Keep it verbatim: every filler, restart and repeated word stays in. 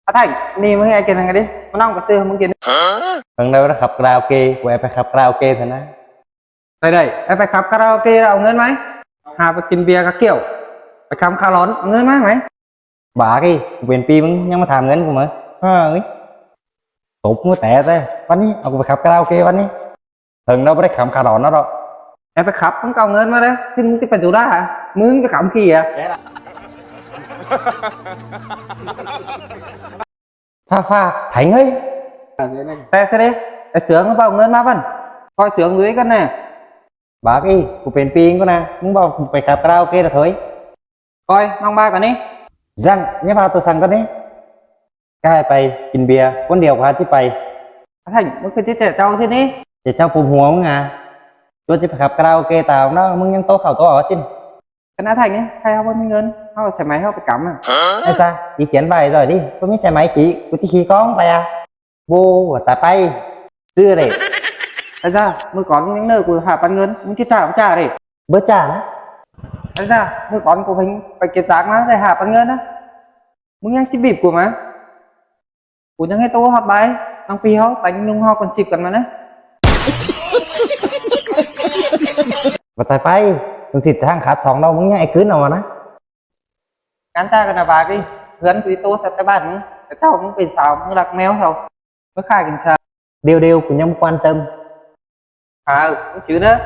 Á Thành, ꞌnị ꞌmứng ꞌhế kin ꞌnăng đi, ꞌmá ꞌnọng ꞌcọ ꞌsứ ꞌmứng kin. Hơng đaư ꞌmá khắp karaoke, ꞌcọ ꞌmá khắp karaoke thôi ꞌnớ. Đảy đảy, ꞌmá khắp karaoke ꞌlẹo au ꞌngớn ꞌmá. Hả, ꞌmá kin bia ꞌcọ ꞌkiu. ꞌMá khắp khả lón, au ꞌngớn ꞌmá ꞌmá. Bác ơi, ꞌcọ pên ꞌpi ꞌmứng ꞌnhắng ꞌmá tham ꞌngớn ꞌcọ ꞌmá. Hả, ꞌtốp ꞌmá té ꞌtẹ. ꞌVắn ꞌnị au ꞌcọ ꞌmá khắp karaoke ꞌvắn ꞌnị. Hơng đaư ꞌmá khắp khả lón ꞌnớ ꞌlẹo. Ê, ꞌmá khắp ꞌmứng ꞌcọ au ꞌngớn ꞌmá đé. ꞌSịn ꞌmứng ꞌchí pay dú đa hả? ꞌMứng ꞌcọ khắp ꞌki à? Pha pha, Thành ơi. Té ꞌsớ đé. Ê, Sướng ꞌmá au ꞌngớn ꞌmá ꞌvắn. ꞌCoi Sướng dú ꞌcắn ꞌnẹ. Bác ơi, ꞌcọ pên ꞌpi ꞌcọ ꞌnớ. ꞌMứng ꞌcọ ꞌmá khắp karaoke ꞌlẹo thôi. ꞌCoi ꞌnọng ꞌmá ꞌcọ ꞌnị. Dăng, ꞌnhá ꞌmá ꞌtoi săng ꞌcọ ꞌnị. ꞌCọ ꞌhại pay kin bia, ꞌcốn điêu ꞌcọ ꞌhại ꞌchí pay. Á Thành, ꞌmứng ꞌcọ ꞌchí ꞌchẹ ꞌchạu ꞌsịn ꞌnị. ꞌChẹ ꞌchạu pum hua ꞌmứng à. ꞌChớ ꞌchí pay khắp karaoke ꞌtạu ꞌnớ, ꞌmứng ꞌnhắng ꞌtố khảu ꞌtố ók ꞌsịn. ꞌCắn Á Thành ꞌnị, ꞌkhạy ꞌháu ꞌmá ꞌmí ꞌngớn, ꞌháu au xe máy ꞌháu pay cắm à. Ê ꞌchạ, ꞌí kiến ꞌvạy ꞌdọn đi, ꞌcọ ꞌmí xe máy ꞌkhị, ꞌcọ ꞌchí ꞌkhị ꞌcóng pay à. Vô, ꞌva ꞌtái pay. ꞌCứ đảy. Ê ꞌchạ, ꞌmự cón ꞌmứng ꞌnhắng ꞌnợ ꞌcọ hả păn ꞌngớn, ꞌmứng ꞌchí ꞌchạ ꞌchạ đảy. Báu ꞌchạ ꞌnớ. Ê ꞌchạ, ꞌmự cón ꞌcọ pay, pay kiến dáng ꞌmá đảy hả păn ꞌngớn ꞌnớ. ꞌMứng ꞌnhắng ꞌchí bịp ꞌcọ ꞌmá. ꞌCọ ꞌnhắng ꞌhế ꞌtố ꞌhọt bái, ꞌnọng ꞌpi ꞌháu, tánh ꞌnung ꞌháu ꞌcọ síp căn ꞌmá ꞌnớ. ꞌVa ꞌtái pay, ꞌcốn síp tháng khát song ꞌnọ, ꞌmứng ꞌnhắng ải cứn au ꞌnớ. ꞌCắn ꞌchạ căn ꞌnạ bác ơi, ꞌhướn ꞌcọ ꞌtố ꞌtẹ bản ꞌmứng, ꞌchớ ꞌchạu ꞌmứng pên sáo, ꞌmứng lắc ꞌmeo sau. ꞌMứng khả kin sáo. Điêu điêu, ꞌcọ ꞌnhắng ꞌmá quan tâm. Hả, ꞌmứng chứ ꞌnớ.